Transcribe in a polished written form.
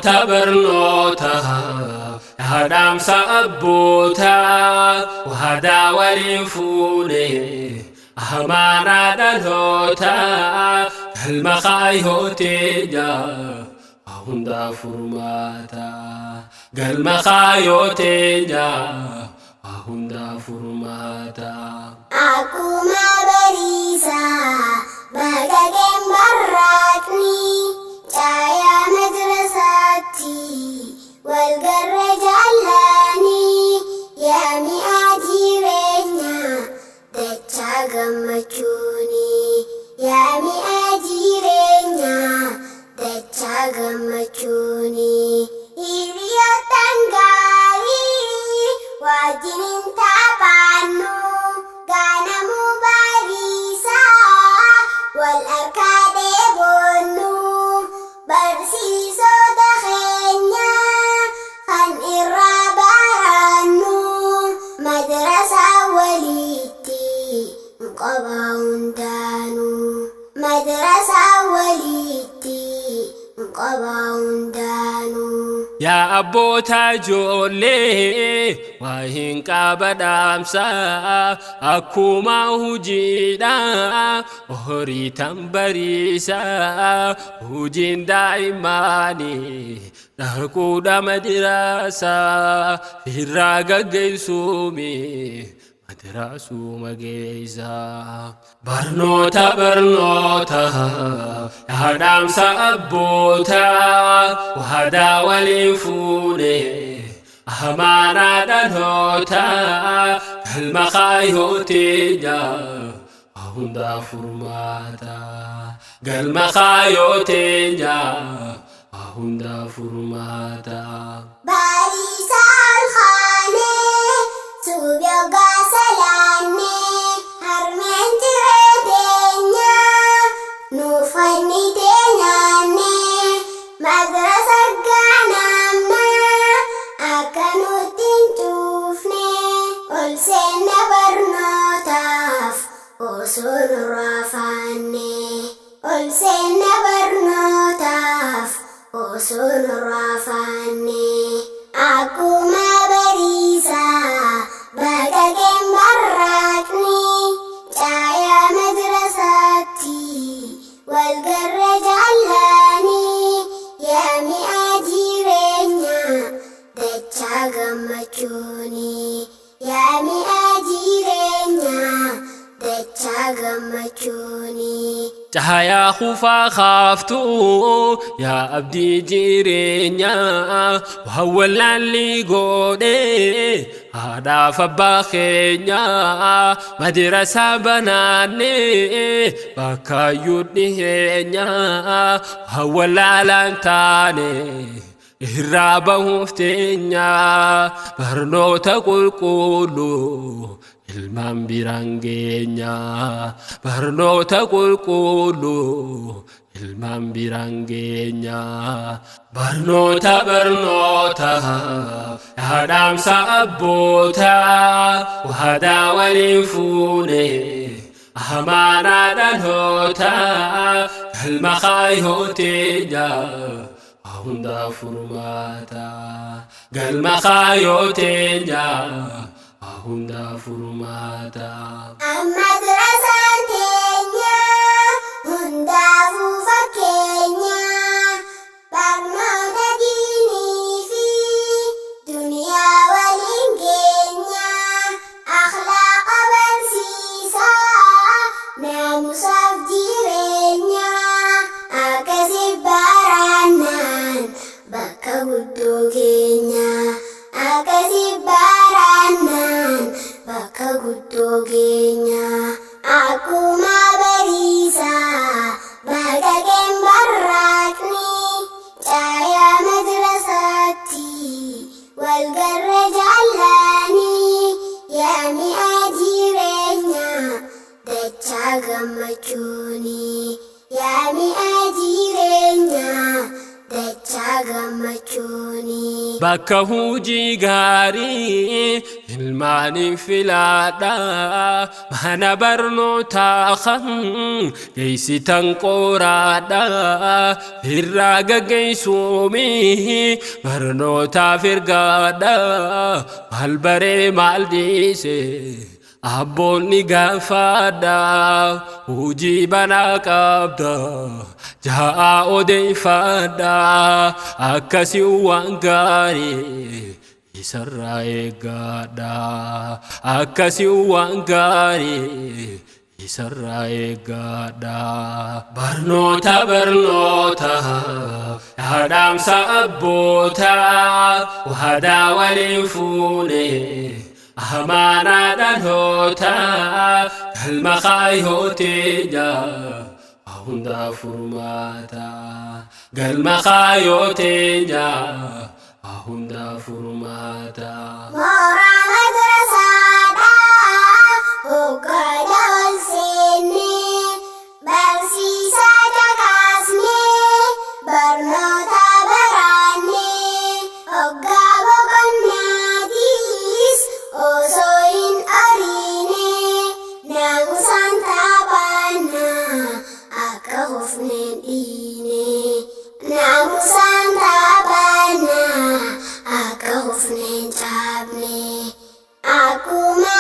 Barnoota barnoota yaadaamsa abbootaa waadaa waliin fuune amaanaa dhalootaa galma kaayyoo teenyaa hundaa furmaata galma kaayyoo teenyaa hundaa furmaata. Akkuma bariisaa baqaqeen barraaqni caayaa madrasaatti wal garra jaallanii yaa mi'a jireenyaa dachaa gammachuuni yaa mi'a jireenyaa dachaa gammachuuni hiriyoottan gaarii wajjin taphannu ganamuu bariisaa wal harkaa dheebonnu barsiisota keenya kan irraa barannu madrasaa walitti qaba hundaanuu madrasaa walitti qaba hundaanuu. Yaa abboota ijoollee waa hin qaba dhaamsa akkuma hojiidha horii tan bariisa hojiin daa'immanii dhaquudha madrasa irraa gaggeessuumi madrasuma geessa. Barnoota barnoota yaadaamsa abbootaa waadaa waliin fuune amaanaa dhalootaa galma kaayyoo teenyaa hundaa furmaata galma kaayyoo teenyaa hundaa furmaata. Bariisaa ol kaanee suubi hoggaa salaannee harmeen ciree teenyaa nuuf kennitee nyaannee madrasa gaanamnaa akka nutti hin cuufne ol seenna barnootaaf osoo nurraa faanne ol seenna barnootaaf osoo nurraa faanne akkuma bariisaa baqaqeen barraaqni caayaa madrasaatti wal garra jaallanii yaa mi'a jireenyaa dachaa gammachuuni yaa mi'a jireenyaa dachaa gammachuuni. Caayaa kufaa kaaftuu yaa abdii jireenyaa waan wallaalli godhee haadhaaf abbaa keenyaa madrasaa banaannee bakkaayyuu dhiheenyaa waan wallaalaan taane irraa bahuuf teenyaa barnoota qulqulluu ilmaan biraan geenyaa barnoota qulqulluu ilmaan biraan geenyaa barnoota barnoota yaadaamsa abbootaa waadaa waliin fuune amaanaa dhalootaa galma kaayyoo teenyaa hundaa furmaata galma kaayyoo teenyaa hundaa furmaata. Madrasaan teenya hundaafuu fakkeenya barnoota diinii fi duniyaa waliin geenya akhlaaqa barsiisaa naamusaaf jireenya akkasi barannaan bakka guddoo keenya akkasi barannaan bakka guddoo keenya akkuma bariisaa baqaqeen barraaqni caayaa madrasaatti wal garra jaallanii yaa mi'a jireenyaa dachaa gammachuuni yaa mi'a jireenyaa dachaa gammachuuni. Bakka hujii gaarii ilmaaniin filaadha. Mana barnootaa kan geessitan qoraadha. Irraa gaggeessuumi barnootaaf ergaadha. Maal baree maal dhiise abboonni gaafadha. Hujii banaa qabda ja'a odeeffadha. Akkasii waan gaarii isarraa eeggadha. Akkasii waan gaarii isarraa eeggadha. Barnoota barnoota yaadamsa abboota waadaa waliin fuune amaanaa dhaloota galma kaayyoo teenya hundaa furmaata. Galma kaayyoo teenya hundaa furmaata. Mooraa madrasaadhaa hoggaa ol seennee barsiisaa caqasnee barnoota barannee hoggaa boqonnaatis osoo hin ariine naamusaan taphannaa akka hufneen dhiine. Naamusaan taphannaa akka hufneen cabne. Akkuma